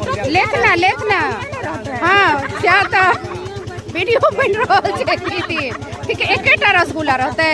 लेत ना, लेत ना। हँ, सएह तऽ वीडियो बनि रहल छै दीदी। ठीक है, एकेटा रसगुल्ला रहतै।